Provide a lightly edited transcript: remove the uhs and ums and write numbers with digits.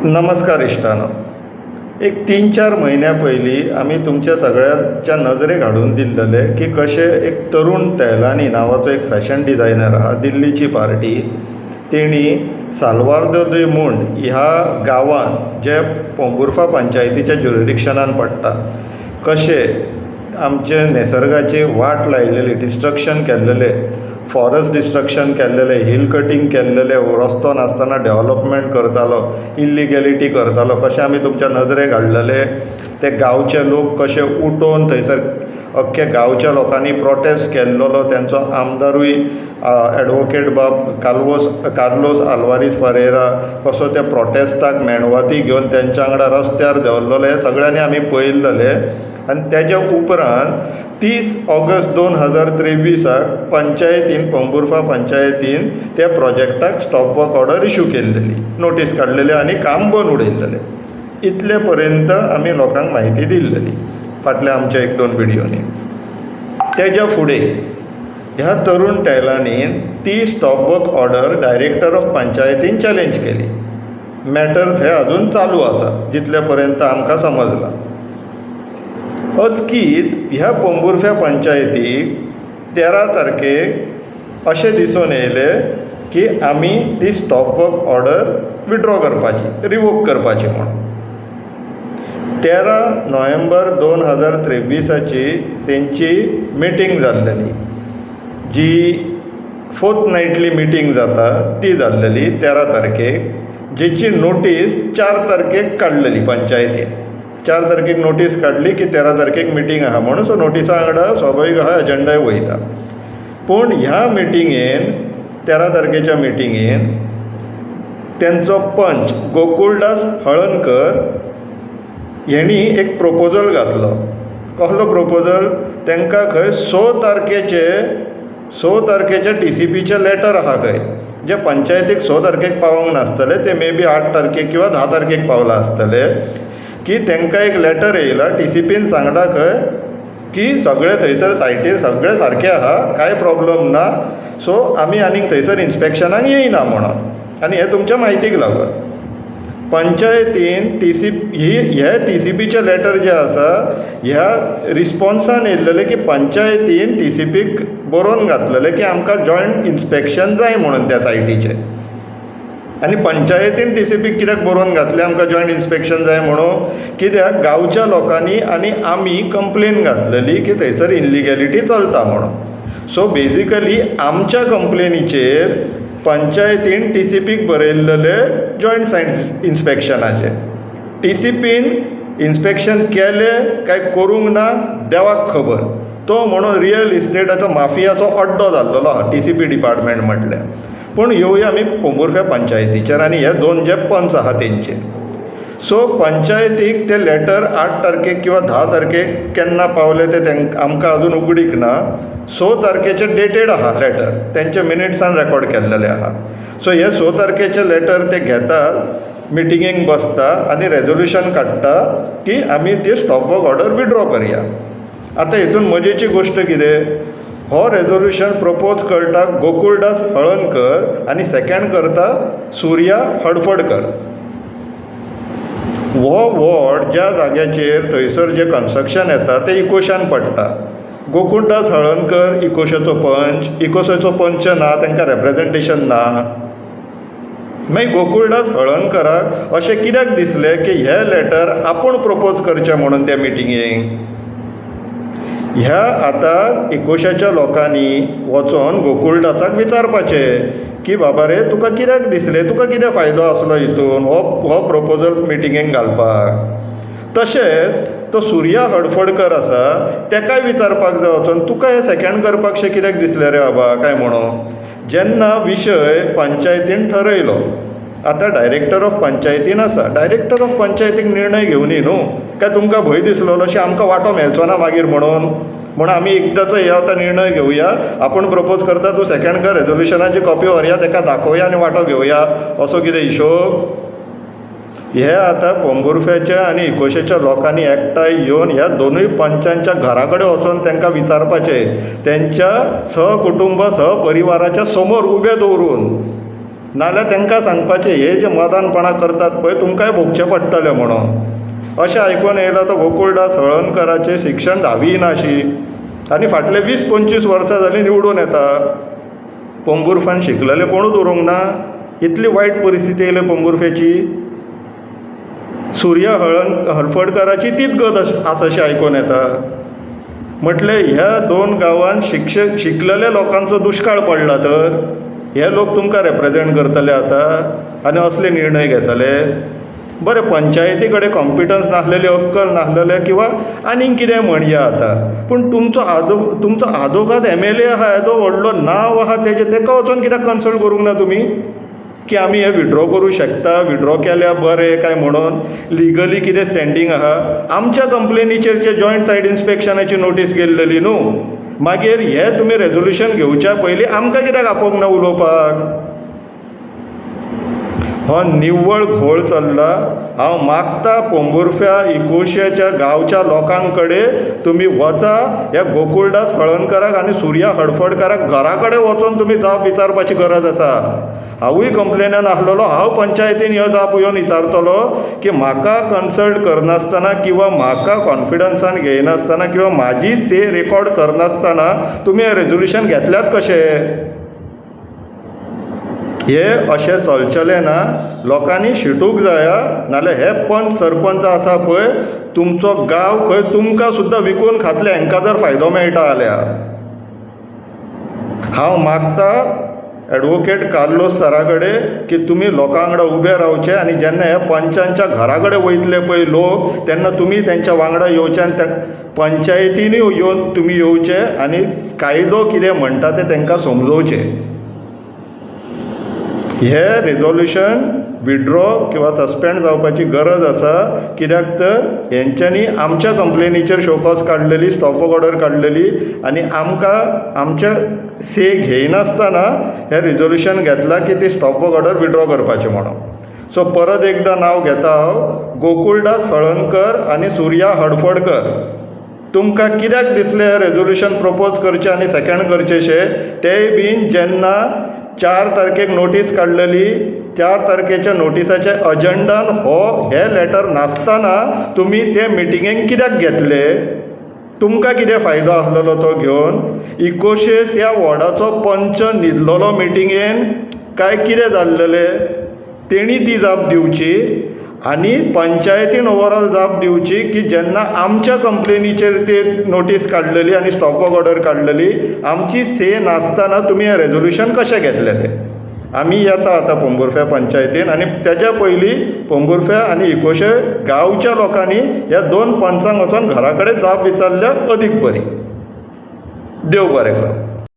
नमस्कार इश्टानो. एक 3-4 म्हयन्या पयलीं आमी तुमच्या सगळ्यांच्या नजरेक हाडून दिल्लें की कशें एक तरूण तेहलानी नांवाचो एक फॅशन डिजायनर आहा, दिल्लीची पार्टी, तेणी साल्वादोर दी मुंड ह्या गांवांत जें पोंबुर्फा पंचायतीच्या ज्युरिडिक्शनांत पडटा, कशें आमचे निसर्गाची वाट लायलेली, डिस्ट्रक्शन केल्लेलें, फॉरस्ट डिस्ट्रक्शन केल्लेलें, हील कटींग केल्लेलें, रस्तो नासतना डॅवलपमेंट करतालो, इल्लिगेलिटी करतालो, कशें आमी तुमच्या नजरेक हाडलेलें. ते गांवचे लोक कशे उठून थंयसर अख्ख्या गांवच्या लोकांनी प्रोटेस्ट केल्लोलो, तेंचो आमदारूय एडवोकेट बाब कार्लोस कार्लोस आल्वारीस फरेरा कसो त्या प्रोटेस्टाक मेणवाती घेवन तेंच्या वांगडा रस्त्यार देंवल्लोलो, हें सगळ्यांनी आमी पळयल्लेलें. आनी तेज्या उपरांत 30 ऑगस्ट 2023 पंचायतीन, पोंबुर्फा पंचायतीन त्या प्रोजेक्टाक स्टॉप वर्क ऑर्डर इशू केल्लेली, नोटीस काडलेली आनी काम बंद उडयल्लेलें. इतले पर्यंत आमी लोकांक म्हायती दिल्लेली फाटल्या आमच्या 1-2 व्हिडियोनी. तेज्या फुडें ह्या तरूण तेहलानीन ती stop work order director of पंचायतीन challenge केली. मॅटर थंय अजून चालू आसा जितले पर्यंत आमकां समजलां. अचकीत ह्या पोंबुर्फ्या पंचायतीक 13 तारखेक अशें दिसून येयलें की आमी ती स्टॉप वर्क ऑर्डर विड्रॉ करपाची, रिवोक करपाची म्हणून. 13 नोव्हेंबर 2023 तेंची मिटींग जाल्लेली, जी फोर्थ नायटली मिटींग जाता ती जाल्लेली 13 तारखेक, जेची नोटीस 4 तारखेक काडलेली पंचायतीन. 4 तारखेक नोटीस काडली की 13 तारखेक मिटींग आहा म्हणून. सो नोटिसा वांगडा स्वाभावीक आहा एजंडाय वयता. पूण ह्या मिटिंगेन, 13 तारखेच्या मिटिंगेन तेंचो पंच गोकुळदास हळणकर हेणी एक प्रोपोजल घातलो. कसलो प्रोपोजल? तेंकां खंय 6 तारखेचे टी सी पीचें लेटर आहा खंय, जें पंचायतीक 6 तारखेक पावोंक नासतलें, तें मे बी 8 तारखेक किंवा 10 तारखेक पावलां आसतलें, की तेंकां एक लेटर येयलां, टी सी पीन सांगलां खंय की सगळें थंयसर सायटीर सगळें सारकें आहा, कांय प्रोब्लम ना, सो आमी आनीक थंयसर इन्स्पेक्शनाक येयना म्हणून. आनी हें तुमच्या म्हायतीक लागून पंचायतीन टी सी ही हे टी सी पीचें लेटर जें आसा ह्या रिस्पोन्सान येयल्लेलें की पंचायतीन टी सी पीक बरोवन घातलेलें की आमकां जॉयंट इन्स्पेक्शन जाय म्हणून त्या सायटीचें. आनी पंचायतीन टी सी पीक कित्याक बरोवन घातलें आमकां जॉयंट इन्स्पेक्शन जाय म्हणून? कित्याक गांवच्या लोकांनी आनी आमी कंप्लेन घातलेली की थंयसर इल्लिगेलिटी चलता म्हणून. सो बेजिकली आमच्या कंप्लेनीचेर पंचायतीन टी सी पीक बरयल्लेलें जॉयंट सायट इन्स्पेक्शनाचें. टी सी पीन इन्स्पेक्शन केलें काय करूंक ना देवाक खबर. तो म्हणून रियल इस्टेटाचो माफियाचो अड्डो जाल्लेलो आहा टी सी पी डिपार्टमेंट म्हटल्यार. पूण येवया आमी पोंबुर्फ्या पंचायतीचेर आनी हे 2 जे पंच आहा तेंचेर. सो पंचायतीक ते लेटर 8 तारखेक किंवा 10 तारखेक केन्ना पावले ते तेंकां आमकां अजून उगडीक ना. 6 तारखेचें डेटेड आहा लेटर, तेंच्या मिनिट्सान रेकॉर्ड केल्लेलें आहा. सो हे 6 तारखेचें लेटर ते घेतात, मिटिंगेक बसता आनी रेजोल्युशन काडटा की आमी ती स्टॉप वर्क ऑर्डर विड्रॉ करया. आतां हितून मजेची गोश्ट कितें, हो रेजोल्युशन प्रपोज करता गोकुळदास हळणकर आनी सेकेंड करता सुर्या हडफडकर. हो वॉर्ड ज्या जाग्याचेर थंयसर जें कन्स्ट्रक्शन येता तें इकोशान पडटा. गोकुळदास हळणकर इकोशाचो पंच, इकोशाचो पंच ना, तांकां रेप्रेजेंटेशन ना. मागीर गोकुळदास हळणकराक अशें कित्याक दिसलें की हें लेटर आपूण प्रपोज करचें म्हणून त्या मिटिंगेक? ह्या आतां इकोशाच्या लोकांनी वचोन गोकुळदासाक विचारपाचें की बाबा रे तुका कित्याक दिसलें, तुका कितें फायदो आसलो हितून हो हो प्रोपोजल मिटिंगेक घालपाक? तशेंच तो सुर्या हडफडकर आसा तेकाय विचारपाक जाय वचोन, तुका हें सेकेंड करपाक शें कित्याक दिसलें रे बाबा काय म्हणून. जेन्ना विशय पंचायतीन ठरयलो, आतां डायरेक्टर ऑफ पंचायतीन आसा, डायरेक्टर ऑफ पंचायतीक निर्णय घेवनी न्हू, काय तुमकां भंय दिसलोलो अशें आमकां वांटो मेळचो ना मागीर म्हणून, म्हणून आमी एकदांचो हे आतां निर्णय घेवया, आपूण प्रपोज करता, तूं सेकेंड कर, रेजोल्युशनाची कॉपी व्हरया, तेका दाखोवया आनी वांटो घेवया, असो कितें हिशोब? हे आतां पोंबुर्फ्याच्या आनी इकोशेच्या लोकांनी एकठांय येवन ह्या दोनूय पंचांच्या घरा कडेन वचोन तांकां विचारपाचें, तेंच्या सहकुटुंब सहपरिवाराच्या समोर उबे दवरून नाजाल्यार तांकां सांगपाचें हे जे मदानपणां करतात पळय तुमकांय भोगचें पडटलें म्हणून. अशें आयकून येयलां तो गोकुळदास हळर्णकराचें शिक्षण धावी नाशी आनी फाटले 20-25 वर्सां जालीं निवडून येता. पोंबुर्फ्यान शिकलेले कोणूच उरूंक ना? इतली वायट परिस्थिती येयल्या पोंबुर्फेची. सुर्या हडफडकाराची तीच गत आसा अशें आयकून येता. म्हटल्यार ह्या दोन गांवांत शिकलेल्या लोकांचो दुश्काळ पडला तर हे लोक तुमकां रेप्रेजेंट करतले आतां आनी असले निर्णय घेतले. बरें, पंचायती कडेन कॉम्पिटन्स नासलेली, अक्कल नासलेले किंवा आनीक कितें म्हणया आतां, पूण तुमचो आदोगाद एम एल ए आसा, येदो व्हडलो नांव आसा तेजें, ताका वचून कित्याक कन्सल्ट करूंक ना तुमी की आमी हें विथड्रॉ करूंक शकता, विथड्रॉ केल्यार बरें काय म्हणून लिगली कितें स्टँडींग आसा? आमच्या कंप्लेनीचेर जे जॉयंट सायट इन्स्पेक्शनाची नोटीस गेल्लेली न्हू, मागीर हें तुमी रेजोल्यूशन घेवच्या पयलीं आमकां कित्याक आपोवंक ना उलोवपाक? हो निव्वळ घोळ चल्ला. हांव मागता पोंबुर्फ्या इकुशेच्या गांवच्या लोकां कडेन तुमी वचा, ह्या गोकुळदास हळर्णकराक आनी सुर्या हडफडकाराक घरा कडेन वचून तुमी जाप विचारपाची गरज आसा. हांवूय कंप्लेनन आसलेलो, हांव पंचायतीन ह्यो जाप येवन विचारतलो की म्हाका कन्सल्ट करनासतना किंवा म्हाका कॉन्फिडन्सान घेयनासतना किंवा म्हाजी से रेकॉर्ड करनासतना तुमी हें रेजोल्यूशन घेतल्यात कशें? हें अशें चलचेलें ना. लोकांनी शिटूक जाया, नाजाल्यार हे पंच सरपंच आसा पळय तुमचो गांव खंय तुमकां सुद्दां विकून खातले हांकां जर फायदो मेळटा जाल्यार. हांव मागता एडवोकेट कार्लोस सरा कडेन की तुमी लोकां वांगडा उबे रावचे आनी जेन्ना हे पंचांच्या घरा कडेन वयतले पळय लोक तेन्ना तुमी तेंच्या वांगडा येवचे आनी त्या पंचायतीनूय येवन तुमी येवचे आनी कायदो कितें म्हणटा तें तांकां समजोवचें. हें रेजोल्यूशन विथड्रॉ किंवा सस्पेंड जावपाची गरज आसा, कित्याक तर हेंच्यांनी आमच्या कंप्लेनीचेर शोकॉज काडलेली, स्टॉप वर्क ऑर्डर काडलेली आनी आमकां आमच्या से घेयनासतना हें रेजोल्यूशन घेतलां की ती स्टॉप वर्क ऑर्डर विथड्रॉ करपाची म्हणून. सो परत एकदां नांव घेता हांव, गोकुळदास हळर्णकर आनी सुर्या हडफडकर. तुमकां कित्याक दिसलें हें रेजोल्यूशन प्रपोज करचें आनी सेकेंड करचेंशें? तेंय बीन जेन्ना 4 तारखेक नोटीस काडलेली, 4 तारखेच्या नोटिसाच्या अजंडान हो हें लेटर नासतना तुमी ते मिटींगेक कित्याक घेतले? तुमकां कितें फायदो आसलेलो तो घेवन? इकोशे त्या वॉर्डाचो पंच न्हिदलेलो मिटींगेन काय कितें जाल्लेलें? तेणी ती जाप दिवची आनी पंचायतीन ओवरऑल जाप दिवची की जेन्ना आमच्या कंप्लेनीचेर ते नोटीस काडलेली आनी स्टॉप वर्क ऑर्डर काडलेली, आमची से नासतना तुमी हें रेजोल्यूशन कशें घेतलें तें? आमी येता आतां पोंबुर्फ्या पंचायतीन आनी तेज्या पयलीं पोंबुर्फ्या आनी इकोशे गांवच्या लोकांनी ह्या दोन पंचांक वचोन घरा कडेन जाप विचारल्यार अदीक बरी. देव बरें करूं.